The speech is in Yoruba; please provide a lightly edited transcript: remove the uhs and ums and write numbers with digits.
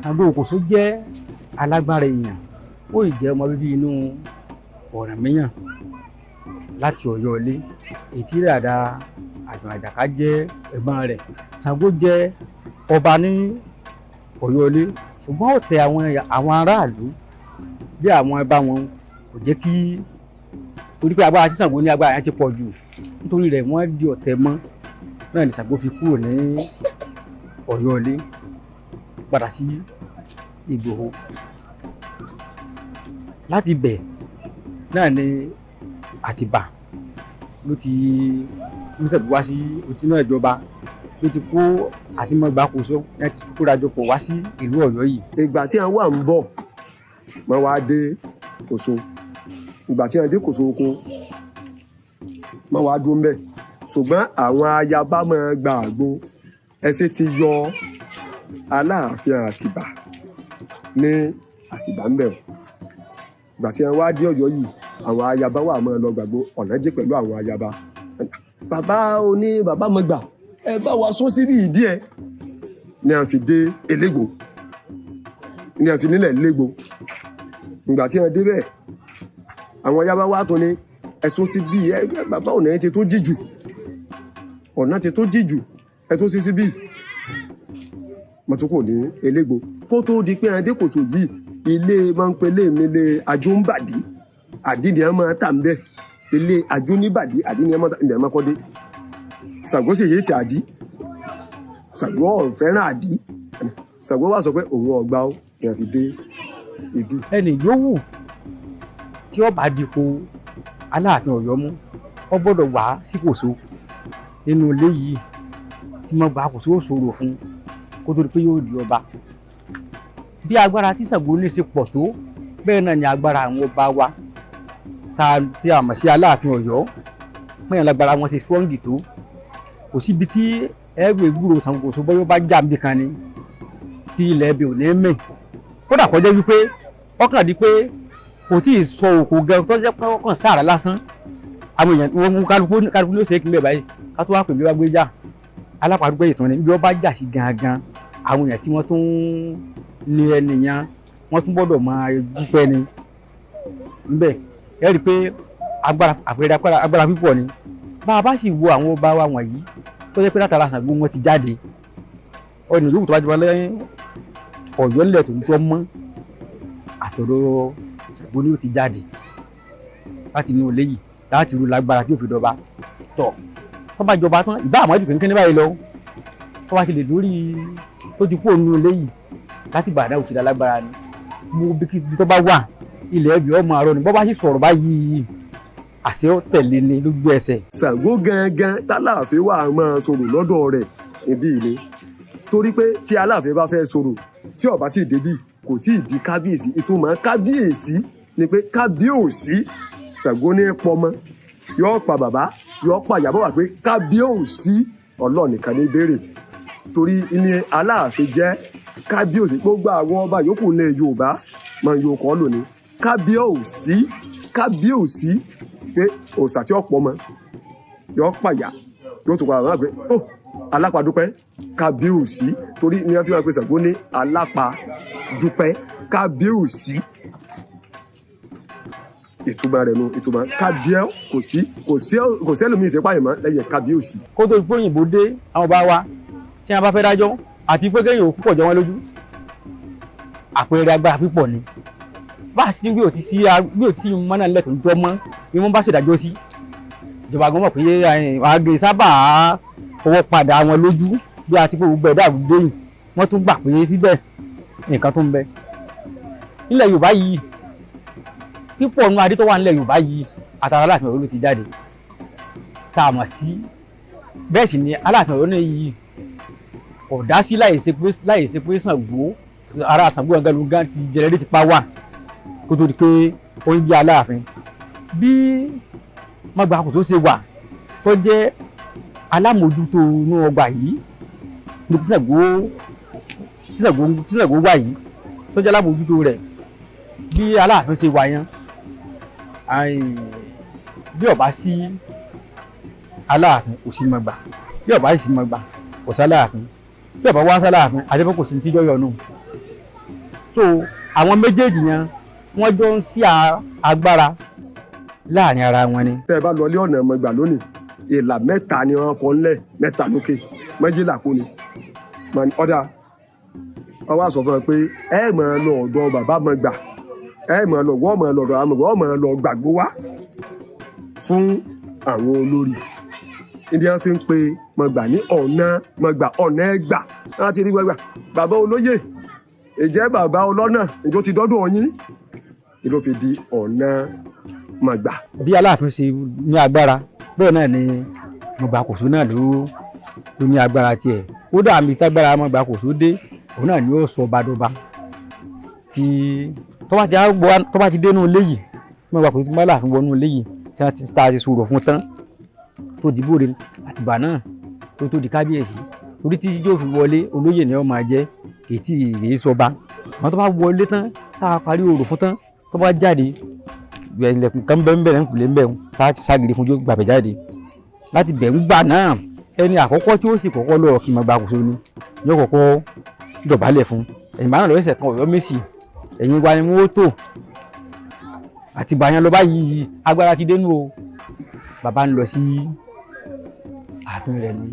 Ṣàngó Òkòso jẹ́ alágbára èèyàn, ó ì jẹ́ ọmọ bíbí inú Ọ̀rànmíyàn láti Ọ̀yọ́ Ilé, èyí tí Dàda Àdùn Àjàká jẹ́ ẹ̀gbọ́n rẹ̀. Ṣàngó jẹ́ ọba ní Ọ̀yọ́ Ilé, ṣùgbọ́n ọ̀tẹ̀ àwọn aráàlú bí àwọn ẹbá wọn kò jẹ́ kí, torí pé agbára tí Ṣàngó ní, agbára yẹn ti pọ̀ jù, nítorí rẹ̀ wọ́n di ọ̀tẹ̀ mọ́ náà ní Ṣàngó fi kúrò ní Ọ̀yọ́ Ilé padà sí Ìgbòho. Láti bẹ̀ náà ni Àtìbà ló ti mú Ṣàngó wá sí otí náà ìjọba ló ti kó àtìmọ́gbàkóso láti kóra jọ pọ̀ wá sí ìlú Ọ̀yọ́ yìí. Ìgbà tí àwọn wà ń bọ̀, wọ́n wá dé Kòso. Ìgbà tí wọ́n dé Kòso oko, wọ́n wá dúró ńbẹ̀, ṣùgbọ́n àwọn ayaba máa gba àgbo ẹsẹ̀ ti yọ Aláàfin Àtìbà ní Àtìbà ńbẹ̀ o. Ìgbà tí wọ́n wá dé Ọ̀yọ́ yìí, àwọn ayaba wà máa lọ gbàgbó ọ̀nà jẹ́ pẹ̀lú àwọn ayaba. Bàbá oní bàbá mọ̀gbà, ẹ bá wa sún síbí ìdí ẹ ní a fi dé Elégbò, ní a fi nílẹ̀ Légbò. Ìgbà tí wọ́n dé bẹ́ẹ̀, àwọn ayaba wa tó ní ẹ̀sùn sí bí ẹ bàbá, ọ̀nà ti tó jíjù, ọ̀nà ti tó jíjù, ẹ tó sí síbí mọ́tò kò ní Elégbò. Kó tó di pé Adékòso yìí, ilé máa ń pe ilé mi lé Ajóńbàdí, àdínní ẹ máa tà ń bẹ, ilé Ajóníbàdí, àdínní ẹ máa tà ń bẹ, ẹ máa kọ́ dé. Ṣàngó sì yéé ti àdí, Ṣàngó ò fẹ́ràn àdí. Ṣàngó wà sọ pé òun ọ̀gbà ó yẹn fi dé ibi. Ẹnì yòówù tí ó bá dipò Aláàfin Ọ̀yọ́ mú, ó gbọ́dọ̀ wá sí Kòso nínú ilé yìí tí mo gbà Kòso ó ṣòro fún kó tó di pé yóò di ọba. Bí agbára tí Ṣàngó ní ṣe pọ̀ tó, bẹ́ẹ̀ náà ni agbára àwọn ọba wa tá tí a mọ̀ sí Aláàfin Ọ̀yọ́, bẹ́ẹ̀ lágbára wọn ṣe strong tó. Kò síbi tí ẹgbẹ́ gbúrò Ṣàngó Kòso bọ́yọ́ bá jà níbi kan ni tí ilẹ̀ ẹbí ò ní mì. Kódà kọjá wípé ọkàn di pé kò tí ì sọ òkò gẹ tó jẹ́ pé ọkàn sáàrà lásán, àwọn èèyàn wọn mú kálukú kálukú ló ṣe é kí n bẹ̀ báyìí ká tó wá pè mí wá gbé jà alápàdúpẹ́ ìtàn ni. Bí wọ́n bá jà sí gangan, àwọn èèyàn tí wọ́n tún ní ẹnìyàn, wọ́n tún gbọ́dọ̀ máa dúpẹ́ ni níbẹ̀. Ẹ rí i pé agbára, àpẹẹrẹ agbára pípọ̀ ni. Bá a bá sì wo àwọn ọba wa wọ̀nyí tó jẹ́ pé látara Ṣàngó wọn ti jáde, ọ̀nà yòówù tó bá jọba lẹ́yìn Ọ̀yọ́ nílẹ̀ tó ń tọ́ mọ́, àtọ̀dọ̀ Ṣàngó ni ó ti jáde láti inú ilé yìí láti ru lágbára tí ó fi dọba tọ̀. Tó bá jọba tán, ìbá àmọ́ jù kínkínní báyìí lọ, tó bá ti lè lórí tó ti kúrò nínú ilé yìí láti gbà náà, ó ti dá lágbára ni. Mo bí tó bá wà, ilẹ̀ ẹbí ọmọ àárọ̀ ni. Bọ́ bá sì sọ̀rọ̀ báyìí, àṣẹ ó tẹ̀lé ni lójú ẹsẹ̀. Ṣàngó gangan tálàfin wà máa sọ̀rọ̀ lọ́dọ̀ rẹ̀ níbí ilé, torí pé tí Aláàfin bá fẹ́ sọ̀rọ̀, tí ó bá tí ì débí, kò tí ì di kábíyèsí. Ìtumọ̀ kábíyèsí ni pé kábíyèsí Ṣàngó ní pọmọ, yóò pa bàbá, yóò pa ìyàbọ̀, wà pé kábíyèsí Ọlọ́run nìkan ní béèrè, torí ní Aláàfin jẹ́ kábíyèsí. Gbogbo àwọn ọba yòókù ní Yorùbá máa ń yóò kọ́ lónìí kábíyèsí, kábíyèsí, pé òòṣà tí ó pọ̀ mọ́ yóò pàyà, yóò tún padà wá pé ó alápàdúpẹ́ kábíyèsí, torí ní wọ́n fi wá pé Ṣàngó ní alápàdúpẹ́ kábíyèsí. Ìtumọ̀ rẹ̀ nu, ìtumọ̀ kábíyè, kò sí kò sí kò sí ẹlòmíì ìsèpá yìí mọ́ lẹ́yìn kábíyèsí. Kó tó pé òyìnbó dé, àwọn bá wa tí wọn bá fẹ́ dájọ́ àti pé kéèyàn ò púpọ̀ jọ wọn lójú, àpẹẹrẹ agbára pípọ̀ ni. Bá a sì bí ò ti sí, bí ò ti sí mọ́nà nílẹ̀ tó ń jọ mọ́, bí wọ́n bá ṣèdájọ́ sí, ìjọba gan mọ̀ pé àgbè sábà fọwọ́ padà wọn lójú bí a ti pé gbogbo ẹ̀dá àdúgbò yìí, wọ́n tún gbà pé síbẹ̀ nǹkan tó ń bẹ nílẹ̀ Yorùbá yìí pípọ̀ nínú adé tó wà nílẹ̀ Yorùbá yìí, àtàrà Aláàfin Ọ̀yọ́ ló ti jáde tá a mọ̀ sí. Bẹ́ẹ̀ sì ni Aláàfin Ọ̀yọ́ náà yìí kò dá sí láì ṣe pé Ṣàngó, ara Ṣàngó gangan ló gan ti generate power kó tó di pé ó ń jẹ́ Aláàfin. Bí Mọ́gbàkù tó ṣe wà, tó jẹ́ alámòójútó inú ọgbà yìí ní tí Ṣàngó wà yìí, tó jẹ́ alámòójútó rẹ̀, bí Aláàfin ṣe wà yẹn, bí ó bá sí Aláàfin, kò sí Mọ́gbà, bí ó bá sì Mọ́gbà, kò sí Aláàfin. Bí ọba wá sáláàfin, àjẹpọ̀ kò sí ní tíjọ́ yọnu. So àwọn méjèèjì yẹn, wọ́n jọ ń sí agbára láàrin ara wọn ni. Tẹ́ ẹ bá lọ ilé ọ̀nà Mọ̀gbà lónìí, ìlà mẹ́ta ni wọ́n kọ ńlẹ̀, mẹ́ta lókè, méjìlá kú ni. Mà ní ọ̀dà, wọ́n wá sọ fún ẹ pé ẹ máa lọ ọ̀dọ̀ bàbá Mọ̀gbà, ẹ máa lọ, wọ́n máa lọ ọ̀dọ̀ àmọ̀gbà, wọ́n máa lọ gbàgbó wá fún àwọn olórí. Ibi wọn fi ń pe Mọ̀gbà ní ọ̀nà Mọ̀gbà, ọ̀nà ẹgbà wọn ti rí gbàgbà bàbá olóyè, ìjẹ́ bàbá ọlọ́nà ìjọ ti dọ́dọ̀ yín, ìlú fi di ọ̀nà Mọ̀gbà. Bí Aláàfin ṣe ní agbára, bẹ́ẹ̀ náà ni Mọ̀gbàkóso náà ló ní agbára tiẹ̀. Kódà àmì tágbára Mọ̀gbàkóso dé, òun náà ni ó sọ badọba tí tó bá ti dénú ilé yìí. Mọ̀gbàkóso tí Aláàfin wọnú ilé yìí, tí wọ́n ti ta ti sọ̀rọ̀ fún tán, tó di bóde, àtìgbà náà tó di kábíyèsí, torí títí tí ó fi wọlé, olóyè ni ó máa jẹ́, kì í tí kì í sọba. Àwọn tó bá wọlé tán, tá a parí orò fún tán, tó bá jáde, ilẹ̀kùn kan bẹ́ẹ̀ bẹ́ẹ̀ ń bẹ́ẹ̀ tá a ti ságiri fún, yóò gbàgbẹ́ jáde láti bẹ̀ ń gbà náà. Ẹni àkọ́kọ́ tí ó sì kọ́kọ́ lọ kí Mọ̀gbàkóso ni yóò kọ́kọ́ dọ̀bálẹ̀ fún. Ẹ̀yìn bá náà lọ́sẹ̀ kan Ọ̀yọ́ Mèsì, ẹ̀yìn wa ni wọ́n tó àtìgbà yẹn lọ báyìí. Agbára ti dénú o, bàbá ń lọ sí ààfin rẹ̀ ni.